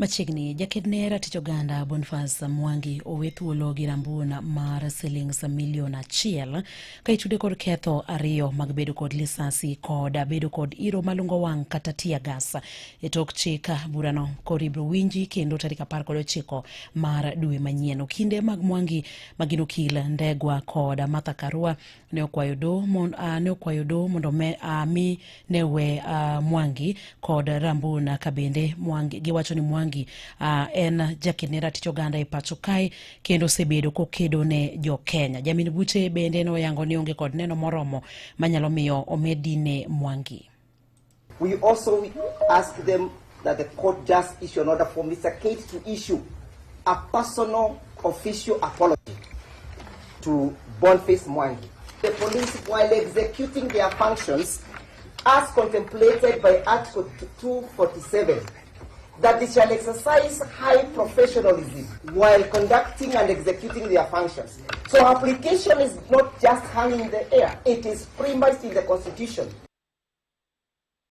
Machiegni, jaked ne ratich oganda Boniface Mwangi owe thuolo gi rambun mar silings milion 1 ka itude kod ketho 2 mag bedo kod lisasi kod bedo kod iro malungo wang' kata tear gas. E tok chik burano koro ibiro winji kendo tarik 19 mar dwe manyien. Okinde mag Mwangi magin okil Ndegwa kod Martha Karua ne okwayo doho mondo mi ne we Mwangi kod Rambuna ka bende Mwangi giwacho ni Mwangi en jaked ne ratich oganda e pacho kae kendo osebedo kokedo ne jo Kenya. Jamin buche bende noyango ni onge kod neno moromo manyalo miyo omed dine Mwangi. We also ask them that the court just issue an order for Mr. Kate to issue a personal official apology to Boniface Mwangi. The police, while executing their functions as contemplated by Article 247, that they shall exercise high professionalism while conducting and executing their functions. So application is not just hanging in the air, it is premised in the Constitution.